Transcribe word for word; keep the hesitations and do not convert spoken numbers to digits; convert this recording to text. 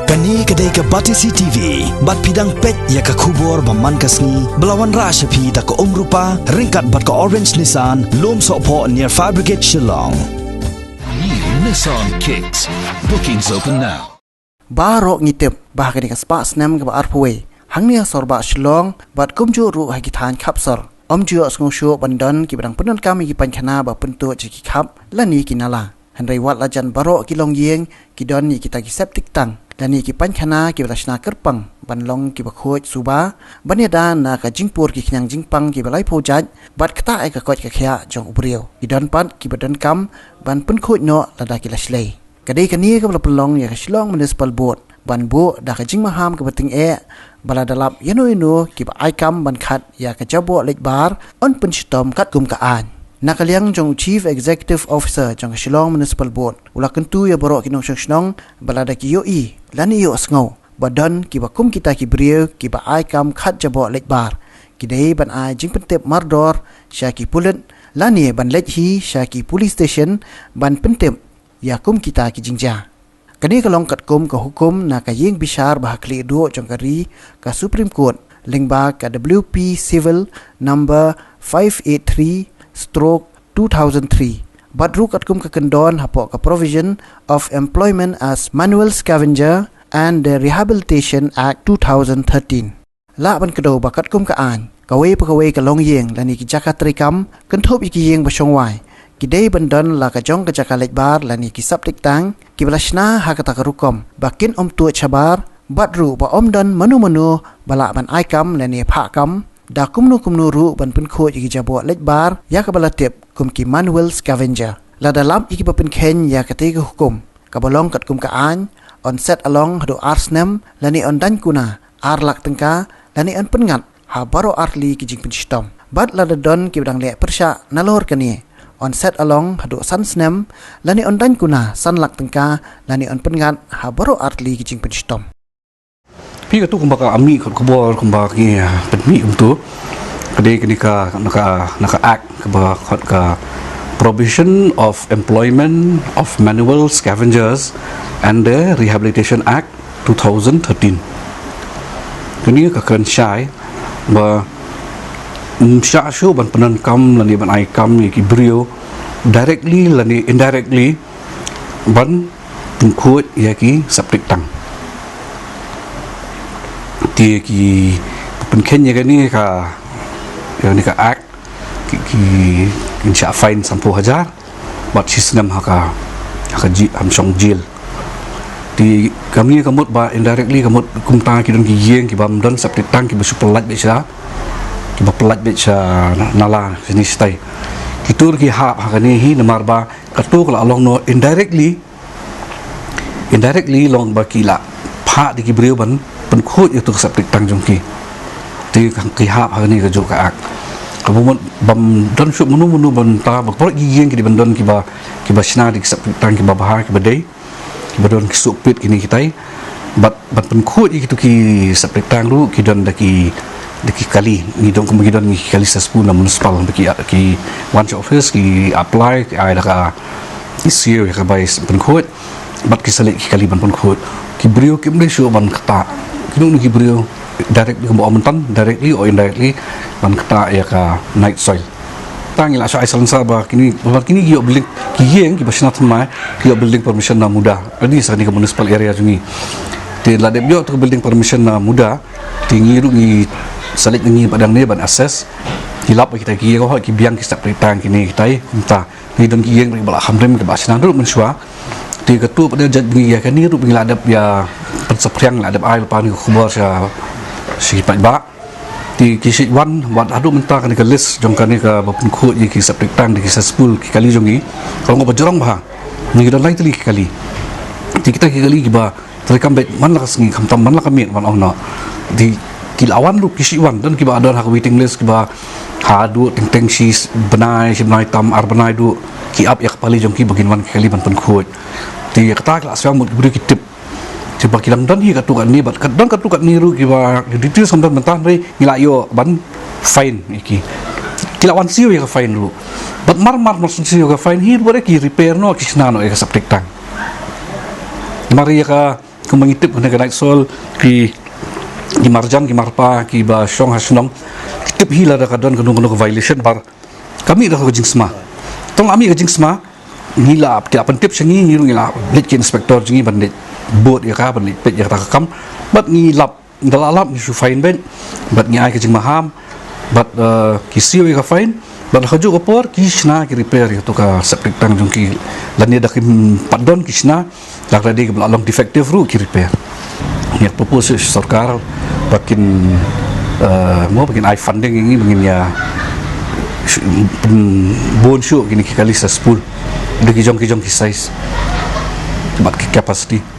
Kane ka dei ka Batesi T V, bad phi dang peit ïa ka khubor ba man ka sngi, ba la wanrah sha phi da ka Umrupa, ryngkat bad ka Orange Nissan, Lumsohphoh near Fire Brigade, Shillong. New Nissan Kicks. Bookings open now. Baroh ngi tip ba ha kane ka spah snem kaba arphew wei, hangne ha sor bah Shillong bad kumjuh ruh ha ki thaiñ khap sor, ym ju ïohsngew shuh ban don kiba dang pyndonkam ïa ki painkhana ba pyntuid sha ki khap lane ki nala. Hynrei wat la jan baroh ki longïing ki don ïa kita ki septic tank lane ki painkhana kiba la shna kyrpang ban long kiba khuid suba ban ïada na ka jingpur ki khñiang jingpang kiba laiphew jait bad ktah ïa ka koit ka khiah jong u briew. Ki don pat kiba donkam ban pynkhuid noh lada ki la shlei. Ka dei kane kaba la pynlong ïa ka Shillong Municipal Board ban buh da ka jingmaham kaba tyngeh ba lada lap ïano ïano kiba ai kam ban khat ïa ka jaboh leit bar yn pynshitom katkum ka aiñ. Na ka liang jong u Chief Executive Officer jong ka Shillong Municipal Board, u la kyntu ïa baroh ki nongshong shnong ba lada ki ïohi lane ïohsngew ba don kiba kum kita ki briew kiba ai kam khat jaboh leit bar, ki dei ban ai jingpyntip mardor sha ki pulit lane ban leit hi sha ki police station ban pyntip ïa kum kita ki jingjia. Kane ka long katkum ka hukum na ka ïing bishar ba ha khlieh duh jong ka ri, ka Supreme Court, lyngba ka W P Civil number five eight three stroke two thousand three, bad ruh katkum ka kyndon hapoh ka Provision of Employment as Manual Scavenger and the Rehabilitation Act two thousand thirteen. Lah ban kdew ba katkum ka aiñ, kawei pa kawei ka longïing lane ki jaka treikam, kynthup ïa ki ïing ba shongwai, ki dei ban don la ka jong ka jaka leit bar lane ki septic tank kiba la shna ha kata ka rukom ba kin ym tuid shabar, bad ruh ba ym don mano mano ba lah ban ai kam lane phah kam da kumno kumno ruh ban pynkhuid ïa ki jaboh leit bar ïa kaba la tip kum ki manual scavenger. Lada lap ïa kiba pynkheiñ ïa katei ka hukum kaba long katkum ka aiñ, yn set along haduh ar snem lane yn daiñ kuna ar lak tyngka lane yn pynngat ha baroh ar tylli ki jingpynshitom. Bad lada don kiba dang leh pyrshah nalor kane, yn set along haduh san snem lane yn daiñ kuna san lak tyngka lane yn pynngat ha baroh ar tylli ki jingpynshitom. Phi katu kumba ka ami kot khubor kumba ki, ah, pynmih kumtu. Ka dei kane ka, na ka, na ka act kaba kot ka Provision of Employment of Manual Scavengers and the Rehabilitation Act two thousand thirteen. Kane ka kren shai ba ym shah shuh ban pyndonkam lane ban ai kam ïa ki briew directly lane indirectly ban pynkhuid ïa ki septic tank. Te ki pynkheiñ ïa kane ka, ïa kane ka act, ki, ki, kin shah fine sanphew hajar bad shi snem ha ka, ha ka ji-, ha shong jel. Te kamne ka mut ba indirectly ka mut kumta ki don ki ïing kiba ym don septic tank kiba shu pyllait beit sha, kiba pyllait beit sha nala shane shatai. Kitu ki hap ha kane hi namar ba katu ka la long noh indirectly, indirectly long ba ki la phah da ki briew ban pynkhuid ïa utu ka septic tank jong ki. Te ka, ki hap ha kane kajuh ka act. Kaba mut bym don shuh mano mano ban ta ba por ki ïing ki dei ban don kiba, kiba shna da ki septic tank kiba bha kiba dei, kiba don ki suk pit kine kitai. Bad ban pynkhuid ïa kitu ki septic tank ruh ki don da ki, da ki kali, ngi don kumba ngi don ngi ki kali cesspool na municipal, da ki, ki wan sha office ki apply ki ai da ka issue ïa ka bai pynkhuid. Bad ki sa leit ki kali ban pynkhuid. Ki briew kim dei shuh ban ktah. Kino kino ki briew directly kumba ong mynta, directly or indirectly ban ktah ïa ka night soil. Tang ngi la shah ai silencer ba kine, ba kine ki ïoh building, ki ïing kiba shna thymmai ki ïoh building permission na MUDA. Kane sa kane ka municipal area jong ngi. Te la dep ïoh tu building permission na MUDA, te ngi ruh ngi sa leit ngi ba dang ne ban assess. Ki lap ba kita ki ïing hooid ki biang ki septic tank kine kitai kumta. Ngi don ki ïing ba la kham rim kiba shna ruh mynshuwa. Te katu pat de jait ba ngi ïa kane ruh ba ngi la dep ïa pynsaphriang, la dep ai lypa kane ka khubor sha, sha ki paidbah. Te ki shait wan wat haduh mynta kane ka list jong kane kaba pynkhuid ïa ki septic tank da ki cesspool ki kali jong ngi ka long kaba jrong bha. Ngi don lai tylli ki kali. Te kita ki kali kiba treikam beit man la ka sngi khamtam man la ka miet ban ong noh. Te ki la wan ruh ki shait wan, don kiba don ha ka waiting list kiba haduh teng teng shi bnai, shi bnai tam, ar bnai duh ki ap ïa ka pali jong ki ba kin wan ki kali ban pynkhuid. Te kata ki la sdang mut ki briew ki tip. Te ba ki dang don hi katu kane bad ka don katu kane ruh kiba ki details kam don mynta hynrei ngi la ïoh ban fine ïa ki. Ki la wan siew ïa ka fine ruh. Bad mar mar mar siew ïa ka fine hi ruh ki repair noh ki shna noh ïa ka septic tank. Mar ïa ka Kumba ngi tip, kane ka night soil, ki ki marjan, ki marpa, ki ba shong ha shnong, ki tip hi lada ka don kano kano ka violation, bar ka mih da ka jingsma. Tang la mih ka jingsma, ngi la ap, ki la pyntip sha ngi, ngi ruh ngi la leit ki inspector jong ngi ban leit bud ïa ka, ban leit peit ïa kata ka kam. Bad ngi lap, ngi da la lap, ngi shu fine beit, bad ngi ai ka jingmaham, bad, eh, ki siew ïa ka fine, bad ha kajuh ka por ki shna ki repair ïa kato ka septic tank jong ki, lane da kim pat don ki shna, lada dei kaba la long defective ruh ki repair. Ngi propose sha sorkar ba kin, eh, mo, ba kin ai funding ïa ngi ba ngin ïa sh-, bun shuh kine ki kali cesspool. Da ki jong ki jong ki size bad ki capacity.